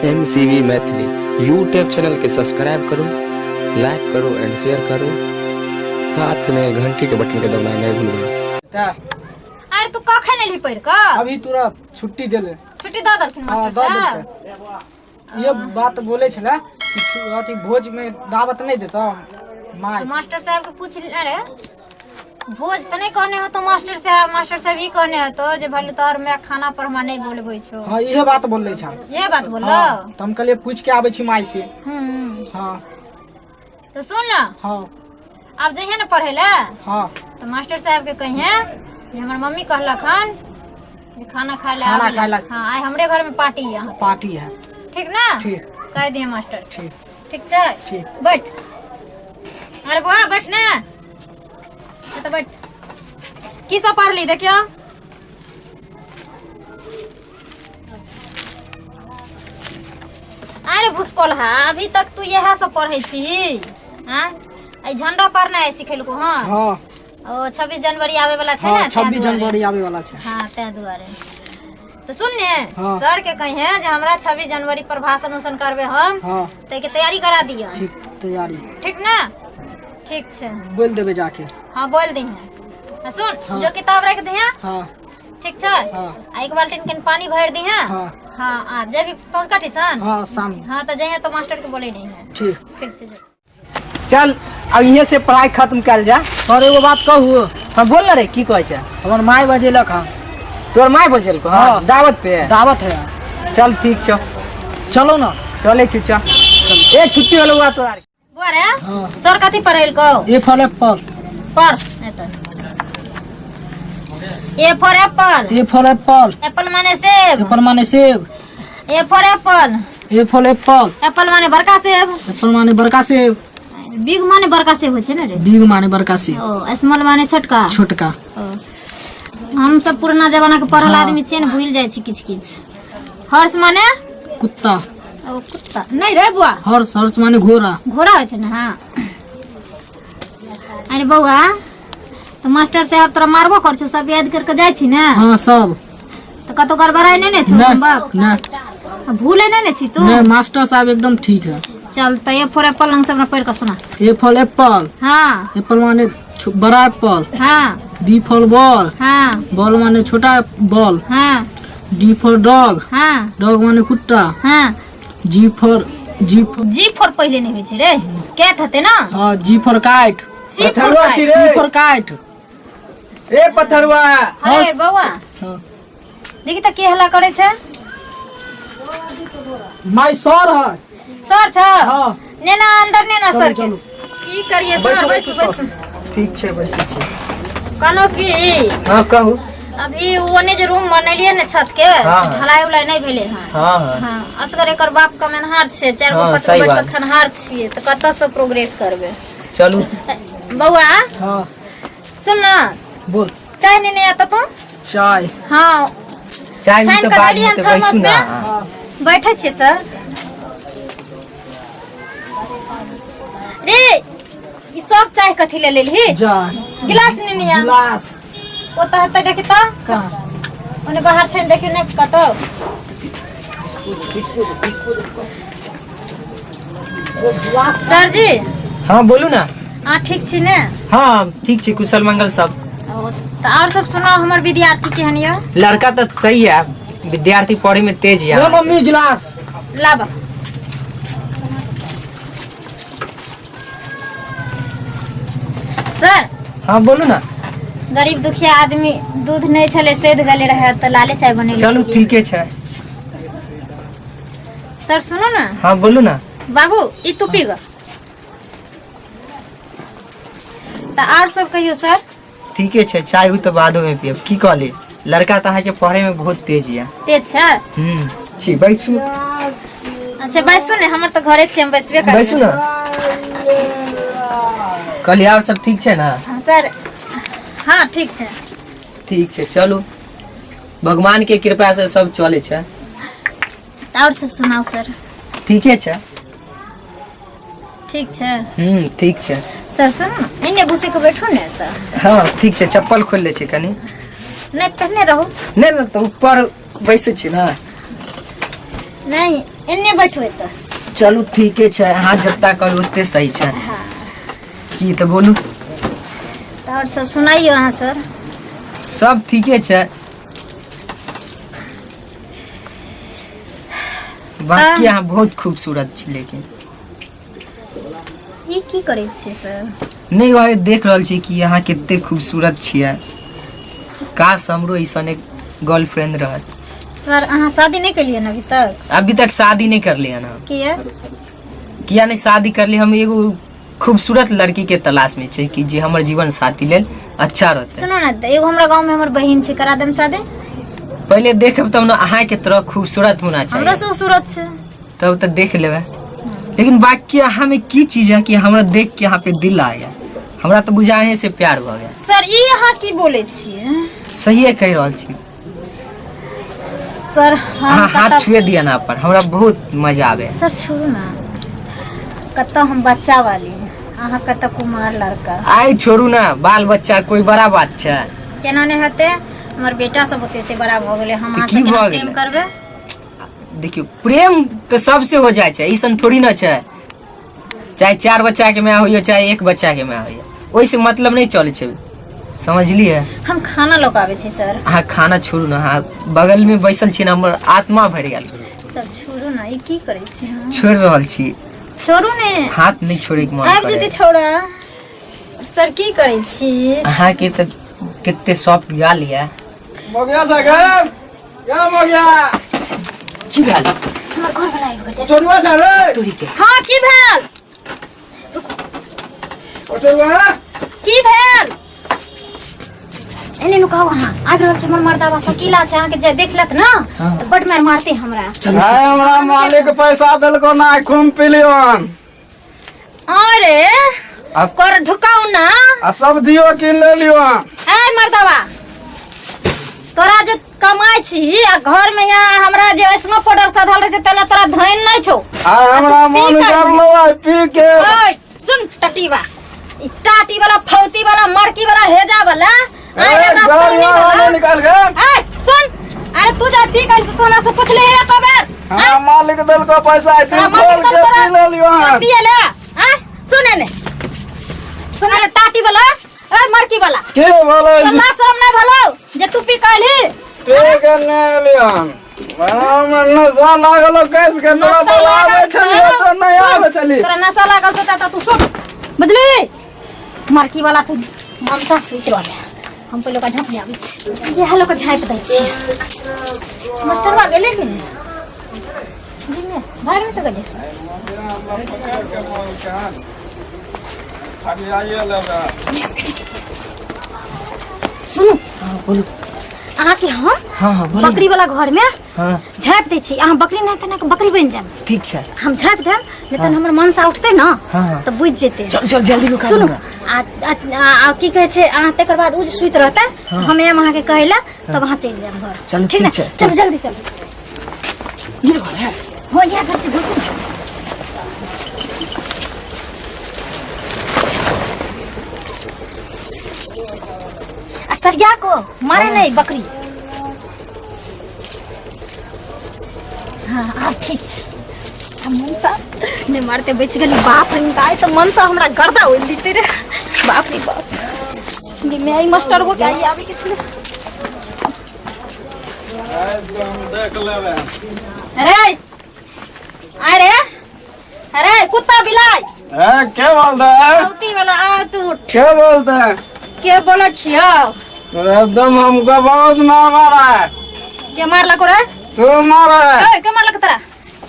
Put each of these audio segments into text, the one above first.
M C V Maithili YouTube channel के subscribe करू, like करू एंड शेयर करू। साथ में घंटी के बटन के दबाना नहीं भूलबै। अरे तू कखन एलही पढ़ि कऽ? अभी तुरंत छुट्टी देले। छुट्टी दऽ देलखिन हाँ, मास्टर दऽ साहब? देलकै। ये बात बोले छले कि अथी भोज में दावत नहीं देता माय। तो मास्टर साहब के पूछ ले। अरे भोज तऽ नहि कहने होतो मास्टर साहब, मास्टर साहब ई कहने होतो जे भलु तोहर माय खाना पर हमरा नहि बोलबै छौ। हाँ, इहे बात बोलले छा। ये बात बोललो? हाँ, तो हम कहलिए पूछ के आबै छी माय से। हाँ। तो सुन ना। हाँ। आब जइहे ने पढ़े ले। हाँ। तो मास्टर साहब के कहिए जे हमर मम्मी कहलक हन जे खाना खाए ले खाना आबै ले। खाए ले। हाँ, आइ हमरे घर में पार्टी है। पार्टी है। ठीक ना? ठीक। कह दिए मास्टर। ठीक। ठीक छै? ठीक। बैठ। अरे बुआ बैठ ना। तो बैठ। की सब पढ़ली देखियो? अरे भुसकोल हा, अभी तक तू यह सब पढ़े छी हाँ? आई झंडा पढ़ना है सिखेलको? हाँ। हाँ। ओ 26 जनवरी आवे वाला छै हाँ, ना? 26 जनवरी आवे वाला छै। हाँ, तै दुआरे तो सुन ने। हाँ। सर के कही है जे हमरा 26 जनवरी पर भाषण उषण करबे हम। हाँ। तै के तैयारी करा दिया। ठीक, तैयारी। ठीक ना? ठीक छै। बोल देबे जाके। हाँ, बोल दी है। सुन। हाँ। जो किताब रख दी है। हाँ। ठीक छै? हाँ। आ एक बाल्टीन के पानी भर दी है। हाँ। हाँ, आ जब भी सौंझका टीसन। हाँ, शाम। हाँ, तो जइहे तो मास्टर के बोले नहीं है। ठीक। ठीक छै। चल अब इहे से पढ़ाई खत्म कयल जा। सर एगो बात कहू? हाँ बोल ना रे, की कहै छै? हमर माय बजेलक हँ। तोर माय बजेलको? हाँ। हाँ। दावत पे? दावत है। चल ठीक छौ। चलो ना। चलै छी, चल। ए छुट्टी होलो हुआ तोरा। बुआ रे। हाँ। सर कथी पढ़ेलको? ए फॉर एप्पल। पढ़ नहीं तो। A for apple. A for apple. Apple माने सेब। एप्पल माने सेब। A for apple. A for apple. Apple माने बड़का सेब। एप्पल माने बड़का सेब। बिग माने बड़का सेब होइ छै ने रे? बिग माने बड़का सेब। ओ स्मॉल माने छोटका। छोटका। ओ, हम सब पुराना जमाना के पढ़ल आदमी छियै ने, भूलि जाइ छी किछु किछु। हर्स माने? कुत्ता। ओ कुत्ता नहीं रे बुआ। हर्स, हर्स माने घोड़ा। घोड़ा होइ छै ने? हाँ। अरे बौआ, तो मास्टर साहब तोरा मारबो कर छौ, सब याद करके जाइ छी ने? हाँ, सब। तो कतौ गड़बड़ाइ नहि ने छौ? नहीं। होमवर्क? नहीं। भूले नहीं ने छी तू? नहीं, मास्टर साहब एकदम ठीक है। चल तो ए फॉर एप्पल अंग सब पढ़ के सुना। A for apple. हाँ। एप्पल माने बड़ा एप्पल। हाँ। B for ball. हाँ। बॉल माने छोटा बॉल। हाँ। D for dog. हाँ। डॉग माने कुत्ता। हाँ। G for, G for, G for पहले नहीं होइ छै रे, कैट हते ना? हाँ, जी फॉर काइट। सी फॉर पथरवा काइट। छी सी रे। फॉर काइट। ए पथरवा। अरे बौआ। हाँ। देखी तऽ के हल्ला करे छै। My sir है। सर छ? हाँ। नेना अंदर नेना चलू, सर के। चलू। की करिए सर? बैसू बैसू। ठीक छै, बैसै छी। कहलहुँ की, हाँ कहू। अभी ओने जे रूम बनेलिए ने छत के, हाँ। ढलाई उलाई नहीं भेले हन। हाँ हाँ। हाँ, असगर एकर बाप कमेनहार छै, चारि गो हाँ, पाँच गो सही बैठ बात। कऽ खेनहार छियै, तऽ कतऽ से प्रोग्रेस करबै? चलू। बौआ। हाँ। सुन ना। बोल। चाय नेने आता तू? चाय। हाँ। चाय छानि तऽ कऽ बाद देलियै में हन तऽ थर्मस बैसू ना। में। बैठे छियै सर। रे ई सब चाय कथी ले लेलही? जा। गिलास नेने आ। गिलास। ओतऽ हेतै, देखी तऽ। कहाँ? ओने बाहर छै ने, देखी ने कतौ। सर जी। हाँ बोलू ना। अहाँ ठीक छी ने? हाँ ठीक छी, कुशल मंगल सब। ओ, तऽ आओर सब सुनाउ, हमर विद्यार्थी केहन यऽ? लड़का तऽ सही है, विद्यार्थी पढ़े में तेज है। ले मम्मी गिलास। लाब। सर। हाँ बोलू ना। गरीब दुखिया आदमी, दूध नहीं छले, सेद गले रहे तऽ लाले चाय बनेले। चलू ठीके छै। सर सुनू ना। हाँ बोलू ना। बाबू ई तू पी ग। तऽ आओर सब कहियौ सर। ठीके छै, चाय उ तऽ बादो में पियब। की कहली, लड़का तऽ अहाँके पढ़े में बहुत तेज यऽ। तेज छै? छी बैसू। अच्छा बैसू ने, हमर तऽ घरे छी, हम बैसबे करबै। बैसू ना। कहली आओर सब ठीक छै ना? हाँ, सर हाँ ठीक छै। ठीक छै, चलू भगवान के कृपा से सब चले छै। तऽ आओर सब सुनाउ सर। ठीके छै। ठीक छै? ठीक छै। सर सुनू ने, एने घुसी के बैठू ने तऽ। हाँ ठीक छै, चप्पल खोलि लै छै कनी। नहि, पहिने रहू। नहि नहि, तऽ ऊपर बैसै छी ने। नहीं एन्ने बैठू एतऽ। चलू ठीके छै, अहाँ जत्ता कहू ओते सही छै। हाँ। की तऽ बोलू। तऽ आओर सब सुनाइयो अहाँ सर। सब ठीके छै, बाकी अहाँ बहुत खूबसूरत छी। लेकिन ई की करै छियै सर? नहि, वह देख रहल छी कि अहाँ कते खूबसूरत छियै। काश हमरो ऐसन एक गर्लफ्रेंड रहत। सर, अहाँ शादी नहि केलियै हन अभी तक? अभी तक शादी नहीं कर लिया ना। किया? किया नहीं शादी कर ली? हम एगो खूबसूरत लड़की के तलाश में छै कि जे हमर जीवन साथी लेल अच्छा रहते। सुनू ने, तऽ एगो हमरा गाँव में हमर बहिन छै, करा देम शादी? पहले देखब तब ना। अहाँ के तरह खूबसूरत होना हमरा चाहिए। से सूरत छै। तब तो देख लेबै, लेकिन बाकी अहाँ में की चीज है कि हमरा देख के यहाँ पे दिल आ गया? हमरा तो बुझा अहीं से प्यार भऽ गया। सर, ई अहाँ की बोलै छियै? सहिए कहि रहल छी। सर, हम अहाँ हाथ कतऽ छुए दिया ना पर हमरा बहुत मजा आवे। सर, छोड़ू ना, कतऽ हम बच्चा वाली, अहाँ कतऽ कुमार लड़का। आइ छोड़ू ना, बाल बच्चा कोई बड़ा बात छै? केना नहि हेतै? हमर बेटा सब ओते ओते बड़ा भऽ गेलै, हम तऽ अहाँ की से केना भऽ प्रेम गेलै? करबै? देखियौ, प्रेम तऽ सबसे हो जाइ छै, ऐसन थोड़ी ना छै। चाहे चार बच्चा के माय होइए, चाहे एक बच्चा के माय होइए, ओहिसे मतलब नहि चलै छै, समझलियै? हम खाना लऽ कऽ आबै छी सर। अहाँ खाना छोड़ू ने, अहाँ बगलमे बैसल छी ने, हमर आत्मा भरि गेल। सर, छोड़ू ने, ई की करै छी अहाँ? छोड़ि रहल छी। छोड़ू ने। हाथ नहि छोड़ैके मन आबि जेतै करे। छौड़ा। सर, की करै छी? अहाँके तऽ कते सॉफ्ट गाल यऽ। मगिया साहेब, या मगिया। की भेल? हमर घर वाला आबि गेलै। कचौरुआ छै रे। तोरी के। हाँ, की भेल? कचौरुआ। की भेल? एने नुकाउ अहाँ, आबि रहल छै हमर मर्दाबा, शकीला छै। अहाँके जे देख लेत ना तऽ बड मारि मारते हमरा। हाय, हमरा मालिक पैसा देलको ना, खूब पिलियन। अरे कर ढुकाउ ना। आ सब्जियो कीन लेलियन। ए मर्दाबा, तोरा जे कमाइ छी आ घर में यहाँ हमरा जे ऐसनो पाउडर सधल रहै छै, तैला तोरा धैन नहि छौ। आय हमरा आ तू मन पी कर। करलो आइ पी के। ओए सुन, टटीवा, ई टाटी वाला, फौती वाला, मरकी वाला, हेजा वाला, आइ ए, हमरा गाड़ी पौनी वाला वाला। निकाल के। ए सुन, अरे तू जा पी के तू हमरा से पूछले है एक बेर? हमरा मालिक देलको पैसा, आइ दिल खोल के पी लेलियन। पिए ले। आ सुने ने, सुने ने, टाटी वाला, ए मरकी वाला। के बोले? तो ना शरम नहीं भलो जे तू पी कहली? पी के ने एलियन, हमरा नशा लागल कैस के तोरा नशा बोलाबै लागल छलियै छौ? तऽ नहि आबै छली। तोरा नशा लागल छौ तऽ तू सुन, बुझली मरकी वाला? तू ममता सुति रहले, हम पहिले ओकरा झाँपने आबै छी, जे हाल ओकरा झाँपि दै छी। मास्टरवा गेलै कि नहि? गेलै, भागि नहि तऽ गेलै। सुनू। बोलू। अहाँके हम हाँ हाँ, बोलू। बकरी वाला घर में हाँ। झाँपि दै छी। अहाँ बकरी नहि तऽ बकरी बनि जायब। ठीक छै। हम झाँपि देब, नहि तऽ हमर मनसा उठतै ने हाँ। तऽ बुझि जेतै। चल चल, जल्दी लुका। सुनू। दूंगा। आ आ- आ आ की कहै छै अहाँ, तकर बाद ओ जे सुति रहतै, तऽ हम आयब अहाँके कहै लए, तब अहाँ चलि जायब घर। चलू, ठीक ने? ठीक छै। चलू, जल्दी चलू। ये घर है? हाँ, इएह घर छै, घुसू ने। आ सरिया को मारे नहीं बकरी। हाँ, आब ठीक छै। आ मनसा नहि मारते, बचि गेली। बाप रे दाय, तऽ मनसा हमरा गर्दा ओलि दिते रे। बाप रे बाप गे, मैं ई मास्टर हो के आई आबै के छलै। देख लेबै। अरे अरे अरे, कुत्ता बिलाइ। ए, के बोलते है? गलती वाला, आ तू उठ। के बोलते है? के बोलै छियौ? एकदम हमको बहुत मार मारा है। के मारलक रे? तू मारा है। ए, के मारलक तोरा?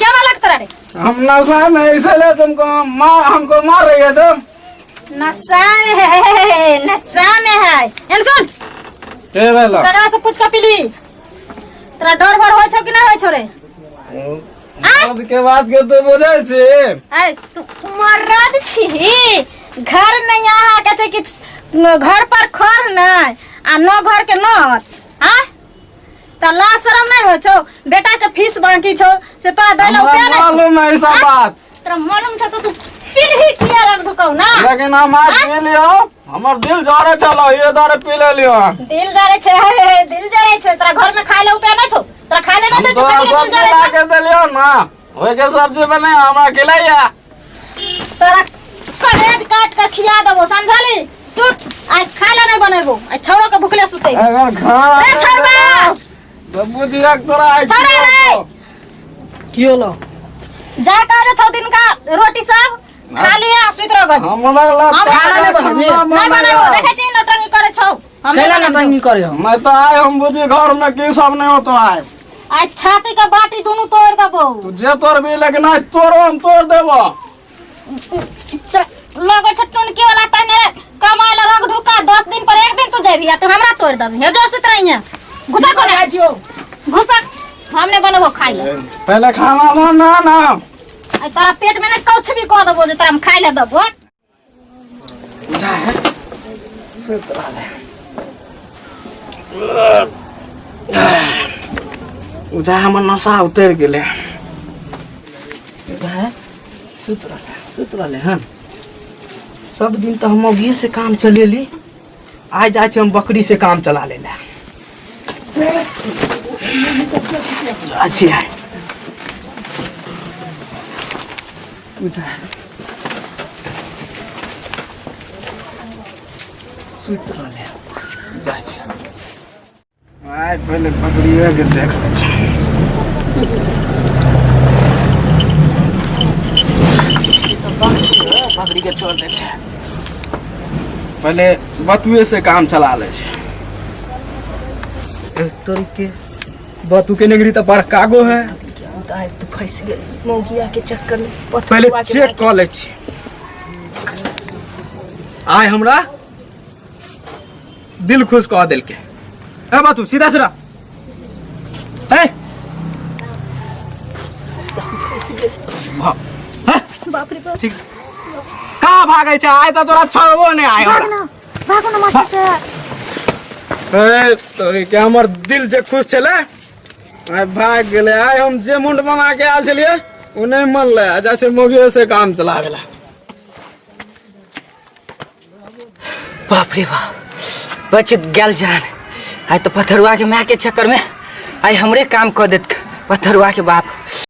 के मारलक तोरा रे? हम नशा में, इसलिए तुमको मार, हमको मार रही है तुम। नशा में है, नशा में है। एन सुन। के भेलो? ककरा से पूछ के पीली? तोरा डर भर होइ छौ कि नहि होइ छौ रे? मर्द के बात के तू बुझै छी? ऐ तू मरद छी, घर में यहाँ के छै कि घर पर खर नहि आ न घर के न आ त ला शरम नहि होइ छौ? बेटा के फीस बाकी छौ, से तोरा दै ला हमरा रुपया नहि छौ। मालूम है ऐसा बात। तोरा मालूम छौ तऽ तू पीढ़ी किया रंग ढुकाउ ना। लेकिन हम आज पी लियो, हमर दिल जरे चलो, ये दरे पी ले लियो। दिल जरे छै, हे, हे, दिल जरे छै। तोरा घर में खाय ले उपाय ना छौ, तोरा खाय ले ना हम दे छौ, तोरा कथी ले दिल सब्जी जरे ला छौ? के देलियो ना, ओइ के सब्जी बने हमरा खिलैया। तोरा करेज काट के खिया देबो, समझली? सुत, आज खाय ले नहीं बनेबो, आज छौड़ो के भुखले सुते। अगर खाना ए, छोड़बा! तो बुझिया तोरा आज छोड़ा रे! की होलो? जा का जे 6 दिन का रोटी सब खा लिया, सुति रह गज। हमरा ला हम खाना नहीं बनेबे। नहीं बनेबो, देखै छी नौटंकी करे छौ। हम नहीं कैला बनेबो। नौटंकी करे हो? मैं तो आए हम बुझी घर में की सब नहीं होतो आए। आज छाती के बाटी दुनू तोड़ देबो। तू जे तोड़ भी, लेकिन आज तोरो हम तोड़ देबो। लगै छै टुनकी वाला तने कमाय ला रंग ढुका, 10 दिन पर एक दिन तू देबी आ तू हमरा तोड़ देबी। हे जो सुत रही है, घुसा कोने जाइ छियौ। घुसा, हम नहीं बनेबो खाइ ले। पहले खाना बना ना। आ तोरा पेट में ने कुछ भी कह देबो जे तोरा हम खाइ ले देबो। सुत रहले। जा हमर नशा उतरि गेलै। सुत रहले, सुत रहले हन। सब दिन तऽ हम मौगिए से काम चलेली, आज जाइ छी हम बकरी से काम चला लेला। अच्छी है। सुत रहले, जाइ छी। आइ पहिले बकरिए के देख लै छी। बकरी के छोड़ दै छै, पहिले बतुए से काम चला लै छै। तोरी के बतू के नेगरी तऽ बड़का गो है। आइ तऽ फँसि गेल मौगिया के चक्कर में। पहिले चेक कऽ लै छी। आइ हमरा दिल खुश कऽ देलकै। ए बातू, सीधा सीधा ए बाप रे बाप। ठीक से कहाँ भागै छै? आइ तऽ तोरा छोड़बो नहि आइ हमरा। भागो ना मास्टर से। ए तोरी के, हमर दिल जे खुश छलै आइ भाग गेलै। आइ हम जे मुंड बना के आयल छलियै ओ नहि मनलै, आ जाइ छै मौगिए से काम चलाबै ला। बाप रे बाप, बच गेल जान। आइ तऽ पथरुआ के माय के चक्कर में आइ हमरे काम कऽ देत पथरुआ के बाप।